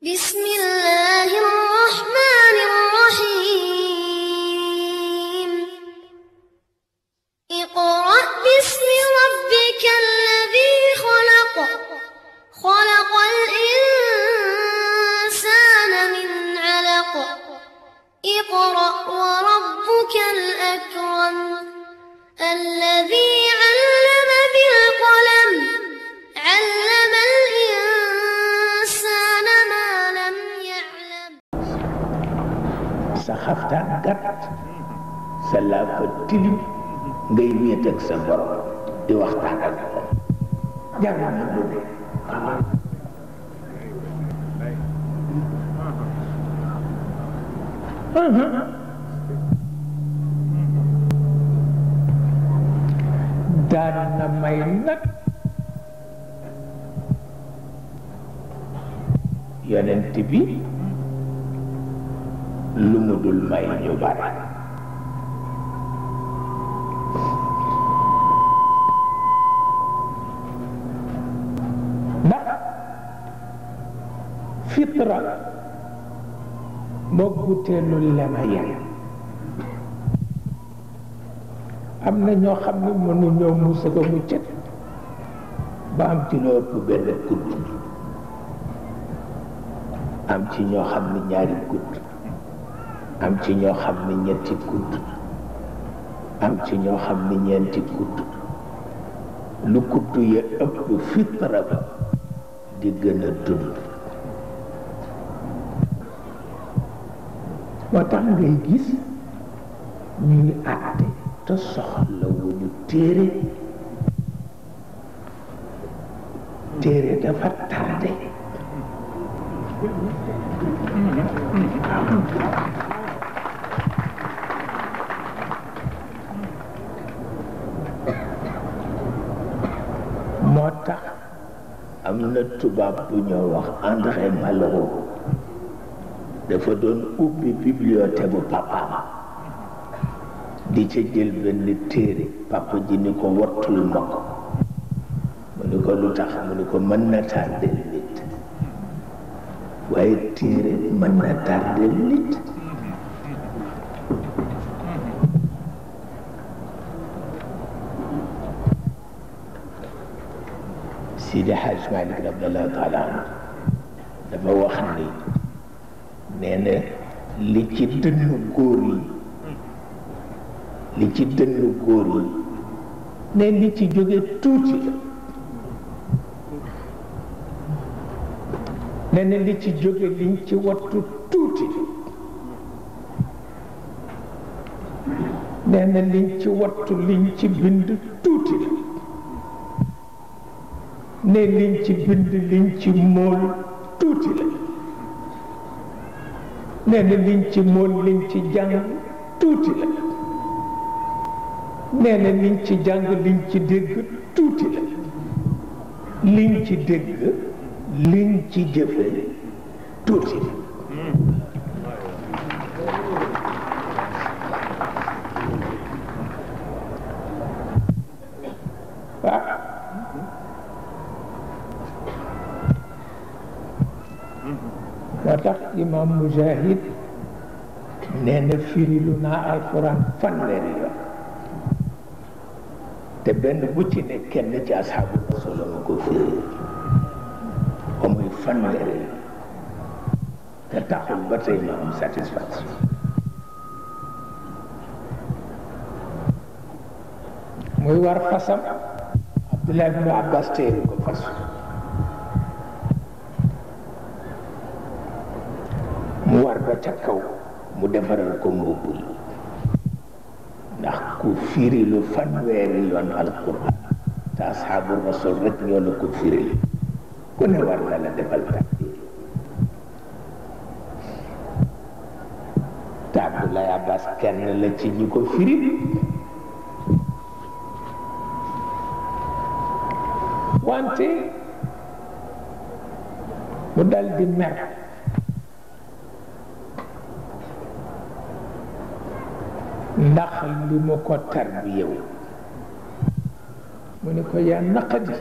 بسم الله الرحمن الرحيم اقرأ باسم ربك الذي خلق خلق الإنسان من علق اقرأ وربك الأكرم الذي علم بالقلم علم الإنسان ما لم يعلم sa xaftaan gàtt sa laafa tilim ngay wéet ak sa borom di waxtaan ak moom jar na lu ne daan na may nag yonent bi lu mu dul may ñu bare ndax fitra moo buteelu lema yam am na ñoo xam ne mënuñoo musa ba mu cet ba am ci loo ëpp benn kudd am ci ñoo xam ne ñaari kudd am ci ñoo xam ne ñetti kudd am ci ñoo xam ne ñeenti kudd lu kudd ya ëpp fitra ba di gën a dund moo tax ngay gis ñuy àtte te soxla wuñu téere dafa tardé moo tax am na tubaab bu ñoo wax André Malraux dafa doon ubbi bibliothèque bu papaam di ca jël benn téere papa ji ni ko wattul ma ko mu ni ko lu tax mu ni ko mën na tardel nit waaye téere mën na tardel nit Sidi Hajj Malik radiyallahu taala anhu dafa wax ni nee na li ci dënnu góor yi li ci dënnu góor yi ne li ci jóge tuuti la ne li ci jóge liñ ci wattu tuuti nee na liñ ci wattu liñ ci bind tuuti la ne liñ ci bind liñ ci mool tuuti la nee na liñ ci mool liñ ci jàng tuuti la nee na liñ ci jàng liñ ci dégg tuuti la liñ ci dégg liñ ci jëfe tuuti la moo tax imam Mujahid nee na firilu naa alquran fanweeri yoon te benn bu ci ne kenn ci asxaabu rasul ma ko firi ba muy fanweeri yoon te taxul ba tey ma am satisfaction muy war fasam Abdullah ibn Abbas téye ko fas mu war ba ca kaw mu defaral ko mbubb yi ndax ku firi lu fanweeri yoon alquran te asxaabu rasul rek ñoo la ko firi ku ne war na la defal takbir te Abdoulaye Abbas kenn la ci ñi ko firi wante mu dal di mer ndax li mu ko tarbiyewu mu ni ko yaa naqadi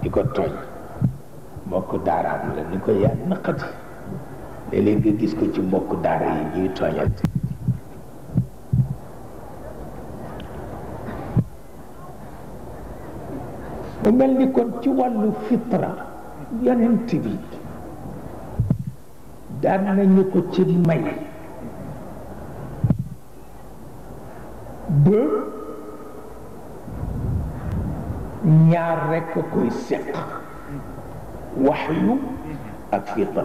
di ko tooñ mbokk daaraam la ni ko yaa naqati léeg-léeg nga gis ko ci mbokk daara yi ñuy tooñante mu mel ni kon ci wàllu fitra yonent bi daan nañu ko ci may ba ñaar rekk a koy séq waxyu ak fitra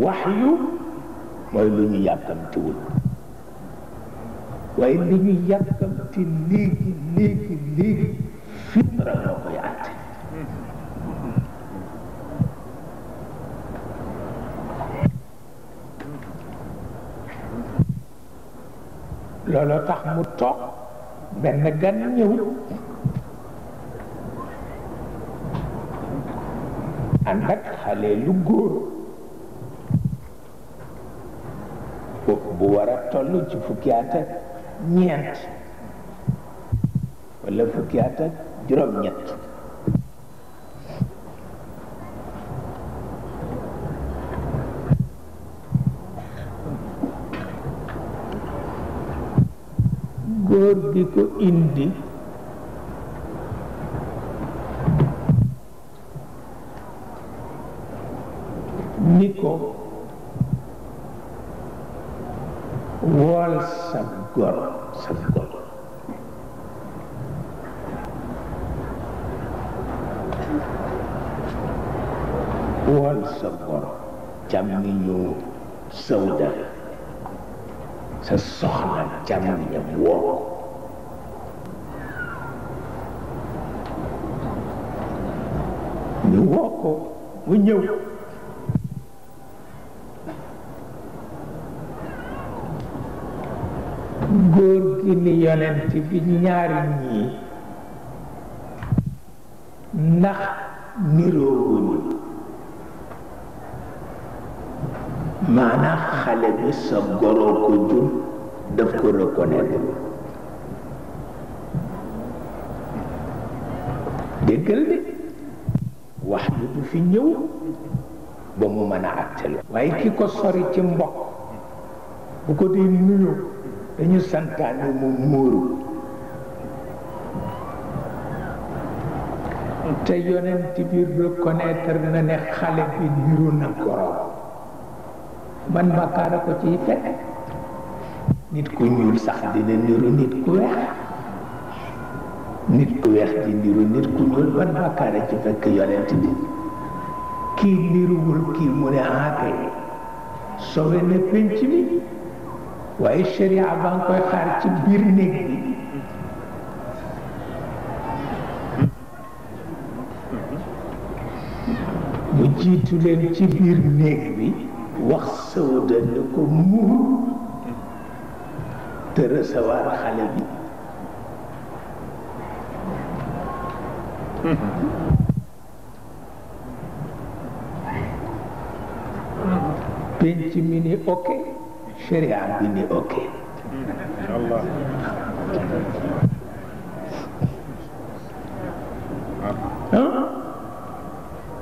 waxyu mooy lu ñu yàkkamtiwul waaye li ñu yàkkamti léegi fitra moo koy àtte looloo tax mu toog benn gan ñëw ànd ak xale lu góor bu war a toll ci fukki at ak ñeent walla fukki at ak juróom-ñett góor gi ko indi ni ko wool sa goro wool sa goro càmmiñu Sawda sa soxna càmmiñam woo ñu woo ko mu ñëw góor gi ni yonent bi ñaari ñii ndax niroowuñu maanaam xale bi sa goro ko jur daf ko reconnaître déggal de wax bi du fi ñëw ba mu mën a àttelu waaye ki ko sori ci mbokk bu ko dee nuyu dañu santaane mu muuru te yonent bi reconnaître na ne xale bi niru na goroom man bàkkaar a ko ciy fekk nit ku ñuul sax dina niru nit ku weex nit ku weex di niru nit ku ñuul man bàkkaar a ci fekk yonent bi kii niruwul kii mu ne kay sowe na pénc mi waaye sharia ba nga koy xaar ci biir néeg bi mu jiitu leen ci biir néeg bi wax Sawda ni ko muur te recevoir xale bi penc mi ni ok sharia bi ni ok Allah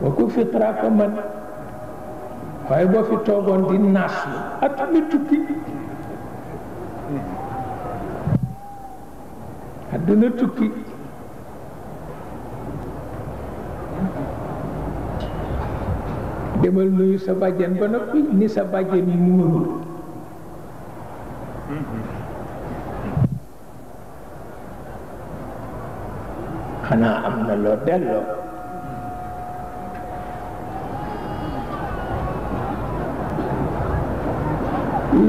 kooku fitra ko man waaye boo fi toogoon di naaslu adduna tukki adduna tukki demal nuyu sa bàjjen ba noppi ni sa bàjjen muurul xanaa am na loo delloo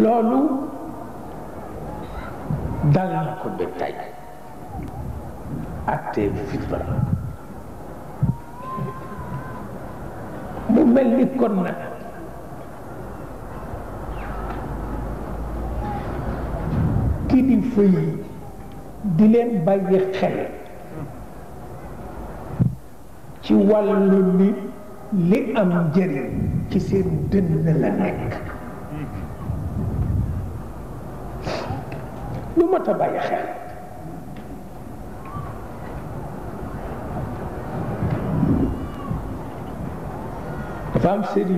loolu dal na ko ba tey atte fitra mu mel ni kon nag kilifa yi di leen bàyyi xel ci wàllu ni li am njëriñ ci seen dënn la nekk lu mat a bàyyi xel dafa am sëriñ